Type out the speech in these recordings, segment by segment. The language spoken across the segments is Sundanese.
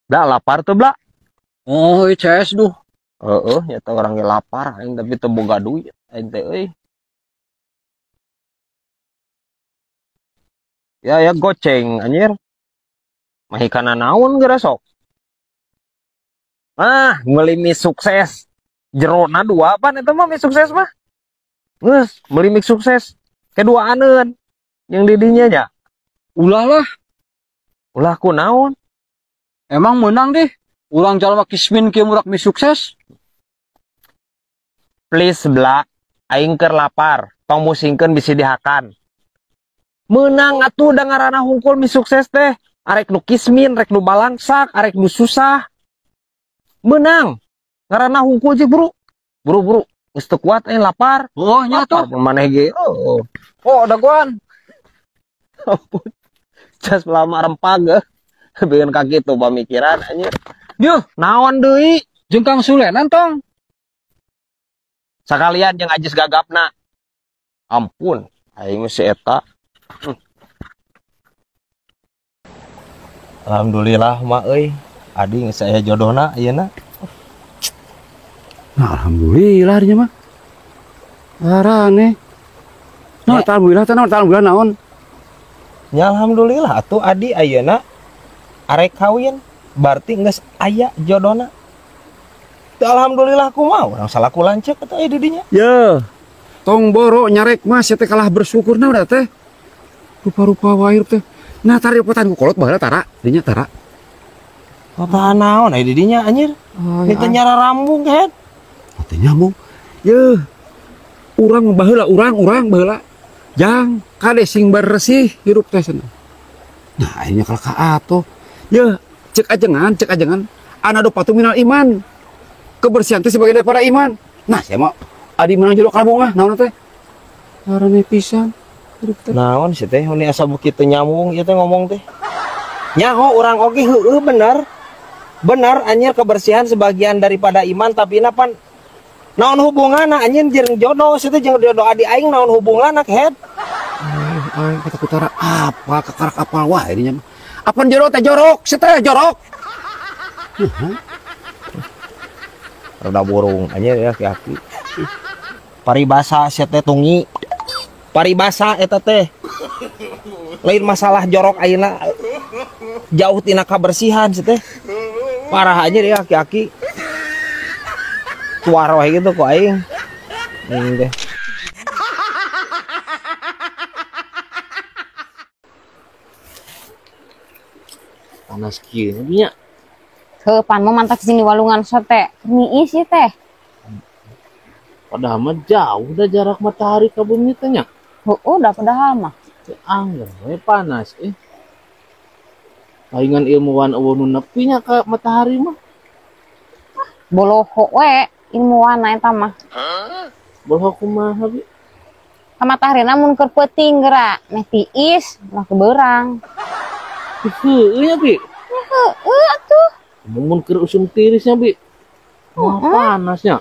Bla lapar tuh bla. Oh, ICS duh. Heeh, nyata orang ge lapar aing tapi teu boga duit aing teh euy. Ya ya goceng anjir. Mahikana naon geura sok. Ah, meuli mie sukses. Jerona dua pan eta mah mie sukses mah. Geus, meuli mie sukses. Keduaaneun jeung di dinya nya. Ulah lah. Ulah ku naon? Emang menang deh. Urang jalma kismin kieu murak mie sukses. Please bla, aing keur lapar. Tong musingkeun bisi dihakan. Menang atuh da ngaranna hungkul mie sukses teh. Arek nu kismin, rek nu balangsak, arek nu susah. Menang. Ngaranna hungkul jeung buru. Buru-buru geus teu kuat aing lapar. Oh, nya tuh. Lapar pun maneh ge. Oh. Oh, dagoan. Ampun. Jas lama rempag eh. Bikin kaki tuh pamikiran anjir. Yuh, naon deui? Jeung Kang Sulenan tong. Sakalian jeung Ajis gagapna. Ampun, aing mah si eta. Alhamdulillah mah euy. Adi geus aya jodohna ayeuna. Nah, alhamdulillah dinya mah. Arane. Nah, Ya. alhamdulillah teh naon, alhamdulillah naon? Ya alhamdulillah atuh adi ayeuna arek kawin berarti geus aya jodohna. Teu alhamdulillah kumaha urang salaku lanceuk atuh aya di dinya. Ye. Tong boro nyarek mah sia teh kalah bersyukur na udah teh. Rupa-rupa wae hirup teh. Nah, tara repotan ku kolot baheula tara, dinya tara. Apa naon aya di dinya anjir? Oh, Ini teh nyara rambung head. Teh nyambung. Ye. Urang mah baheula, urang baheula. Jang kade sing bersih hirup teh cenah. Nah, ayeuna kalah ka atuh. Ye, cek ajengan. Ana do patu minal iman. Kebersihan teh sebagian daripada iman. Nah, saya mah adi menang jodoh kabungah naon teh? Arane pisan hirup teh. Naon sih teh ini asa beuki teu nyambung ieu teh ngomong teh. Nyaho urang oge heueuh bener. Bener anjir kebersihan sebagian daripada iman tapi na pan naon hubunganna anjir jeung jodoh sih teh jeung jodoh adi aing naon hubunganna head. Aing kata kutara apa kakarak apal wae dinya mah. Apan jodoh teh jorok, sih teh jorok. Rada burung anjir ya aki-aki. Paribasa sia teh tungi. Paribasa eta teh. Lain masalah jorok ayeuna jauh tina kabersihan sih teh. Parah aja deh aki-aki. Suara wae gitu kok aing. Ini deh. Panas kieu nya. Heuh, pan mau mantap sini walungan sote. Niis sih teh. Padahal mah jauh dah jarak matahari ka bumi teh nya. Heuh, udah padahal mah. Teu angger we panas eh. Palingan ilmuwan eueuh nu nepi nya ka matahari mah. Ah, boloho we ilmuwan eta mah. Hah? Boloho kumaha bi? Ka mataharina mun keur peuting geura, meh tiis, mah kebeurang. Heueuh nya bi. Heueuh atuh. Mun keur usum tirisnya bi. Wah, Heeh. panasnya.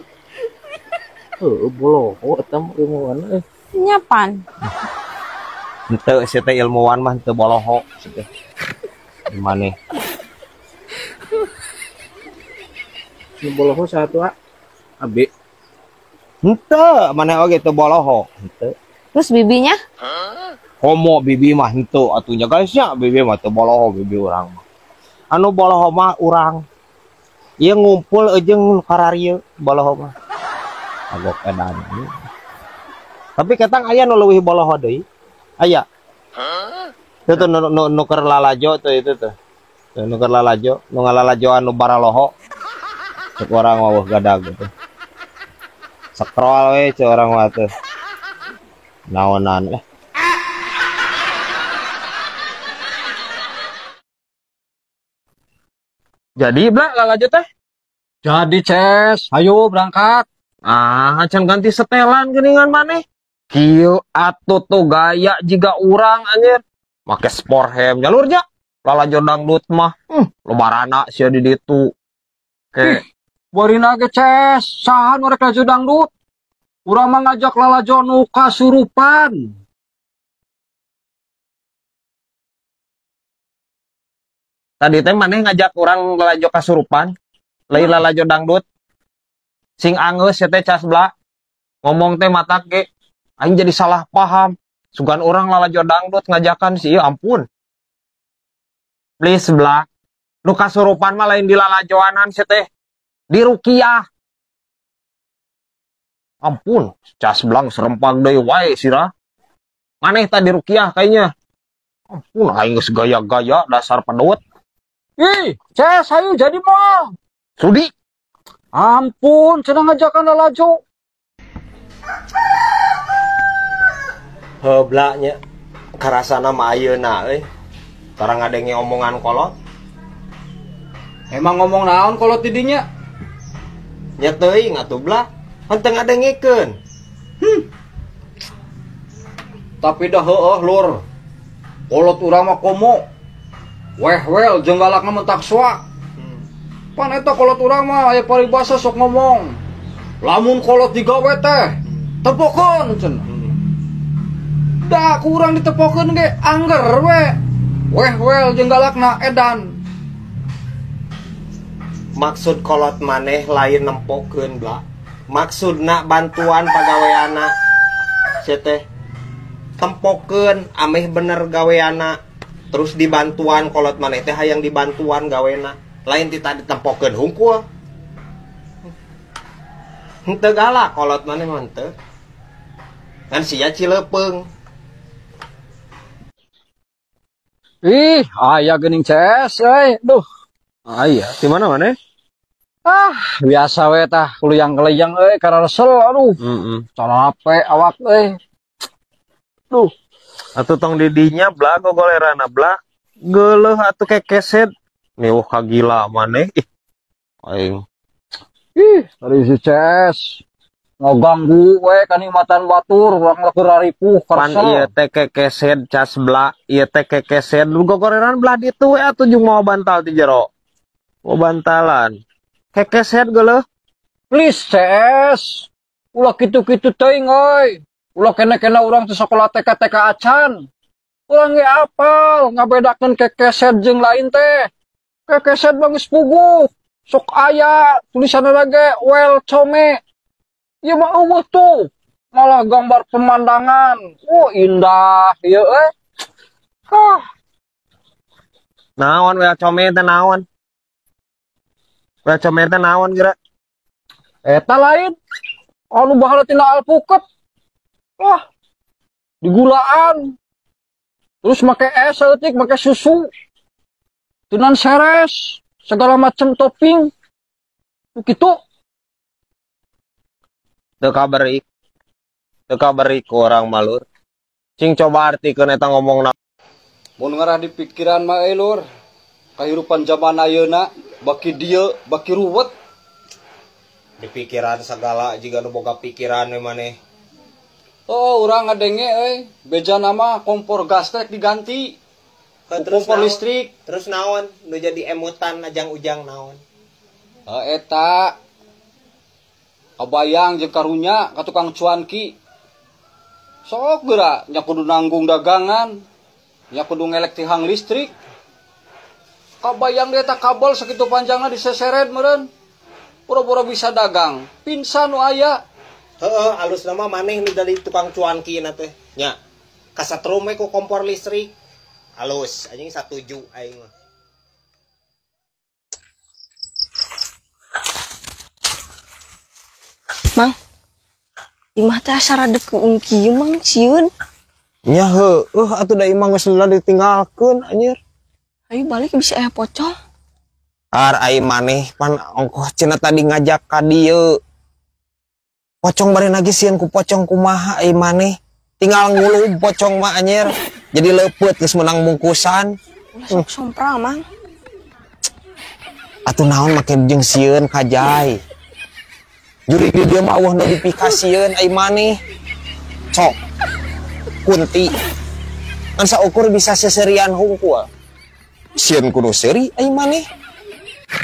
Heueuh boloho eta mah ilmuwan euy. Nya pan. Henteu sia teh ilmuwan mah henteu boloho sia teh. Maneh. Nu boloho satu a. Abi. Henteu, maneh oge teu boloho, henteu. Terus bibinya? Komo bibi mah henteu atuh nya guys nya, bibi mah teu boloho bibi urang mah. Anu boloho mah urang. Ieu ngumpul jeung nu kararieu boloho mah. Agok edan. Tapi ketang aya nu leuwih boloho deui. Aya. Itu tuh nu keur lalajo tuh itu tuh. Tuh nu keur lalajo, nu ngalalajoan nu baraloho. Cek urang mah weuh gadag gitu. Scroll we cek urang mah tuh. Naonan lah. Jadi bla lalajo teh? Jadi Ces, ayo berangkat. Ah, can ganti setelan geuningan maneh. Kieu atuh tuh gaya jiga urang anjir. Make sporhem jalurnya. Lalajo dangdut mah. Lebarana sia di ditu. Ke. Ih, borina ge Ces, saha nu rek lalajo dangdut? Urang mah ngajak lalajo nu kasurupan. Tadi teh maneh ngajak urang lalajo kasurupan, lain lalajo dangdut. Sing angeus teh cas bla. Ngomong teh matak ge aing jadi salah paham. Sugan urang lalajo dangdut ngajakan sih, ya ampun. Please bla. Nu kasurupan mah lain di lalajoanan sih teh. Di rukiah. Ampun, cas belang serempang deui wae sirah. Maneh tadi rukiah kayaknya. Ampun, aing geus gaya-gaya dasar pedot. Ih, ces hayu jadi moal. Sudi. Ampun, cenah ngajakan lalajo. Heuh nya karasana mah ayeuna euy. Tara ngadenge omongan kolot. Emang ngomong naon kolot di dinya? Nya teuing atuh bla. Pan teu ngadengekeun. Tapi dah heueuh lur. Kolot urang mah komo. Weh-wel jeung galakna mentak soak. Pan eta kolot urang mah aya paribasa sok ngomong. Lamun kolot digawe teh, tepokeun cenah. Da kurang ditepokeun ge angger we. Weh-wel jeung galakna edan. Maksud kolot maneh lain nempokeun bla. Maksudna bantuan pagaweana. Sia teh tempokeun ameh bener gaweana. Terus dibantuan kolot maneh teh hayang dibantuan gawena. Lain ti tadi tempokeun hungkul. Henteu galak kolot maneh mah henteu. Ngan sia cilepeung. Ih, aya geuning ces euy. Duh. Aya, di mana maneh? Ah, biasa we tah, keluyang-keluyang euy kararesel aduh. Capek awak euy. Duh. Atuh tong di dinya bla gogolerana bla. Geuleuh atuh kekeset. Niuh kagila maneh. Ih. Aing. Ih, tadi si Ces ngaganggu we kanikmatan batur, urang keur raripuh Pan karesel. ieu teh kekeset cas bla, ieu teh kekeset gogoleran bla ditu we atuh jeung mawa bantal ti jero. Mawa bantalan. Kekeset geuleuh. Please CS. Ulah kitu-kitu teuing euy. Ulah kena-kena urang teh sakola TK TK acan. Urang ge apal ngabedakeun kekeset jeung lain teh. Kekeset mah geus puguh. Sok aya tulisanna ge welcome. Ieu mah eueuh tuh. Malah gambar pemandangan. Oh indah ieu euy. Hah. Naon welcome teh naon? Welcome teh naon geura? Eta lain. Anu baheula tina alpuket. Wah. Digulaan. Terus make es saeutik, make susu. Tunan seres, segala macam topping. Begitu. Teu kaberi. Teu kaberi ku urang malur. Cing coba artikeun eta ngomongna. Mun ngarah di pikiran mah euy lur. Kahirupan zaman ayeuna baki dieu, baki ruwet. Di pikiran segala jiga nu boga pikiran we maneh. Oh, urang ngadenge euy, beja nama kompor gas teh diganti. Heuh, terus Kompor naon? listrik. Terus naon nu jadi emutan ajang-ujang naon? Heuh, eta kabayang jeung karunya ka tukang cuanki. Sok geura nya kudu nanggung dagangan, nya kudu ngelek tihang listrik. Kabayang dia eta kabel sakitu panjangna diseseret meureun. Pura-pura bisa dagang, pinsan nu aya. Heeh, alus nama maneh nu dari tukang cuanki na teh. Nya, kasatrum we ku kompor listrik. Alus, anjing satuju aing mah. Mang, imah teh asa rada keung kieu mang sieun. Nya heueuh atuh da imah geus lila ditinggalkeun anjir. Ayo balik bisa aya pocong. Ar ai maneh pan ongkoh cenah tadi ngajak ka dieu. Pocong bari lagi sieun ku pocong kumaha ai maneh. Tinggal ngulub pocong mah anjir. Jadi leupeut geus meunang bungkusan. Ulah sok sompral mang. Atuh naon make jeung sieun kajai. Juri di dieu mah eueuh nu dipikasieun ai maneh. Sok. Kunti. Ngan saukur bisa seserian hungkul. Sieun kudu seuri ai maneh.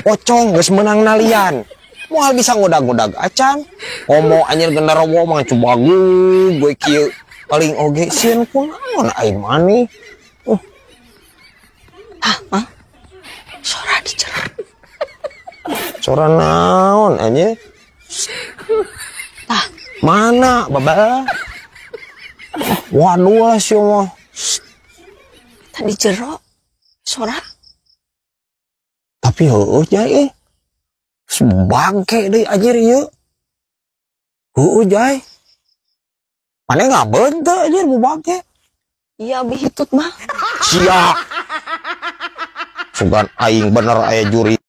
Pocong geus meunang nalian. Moal bisa ngudag-ngudag acan. Komo anjir genderowo mah cubagu gue kieu. Paling oge sieun kunaon ai maneh. Ah, Mang. Sora di jero. Sora naon anjir? Tah. Mana, Baba? Waduh lah sia mah. Tadi jero. Sora. Tapi heueuh, Jai, eh. Bangke deui anjir ieu. Heueuh, Jai. Mana ngabeun teu anjir bu bangke? Iya, abi hitut mah. Sia. Sugan aing bener aya juri.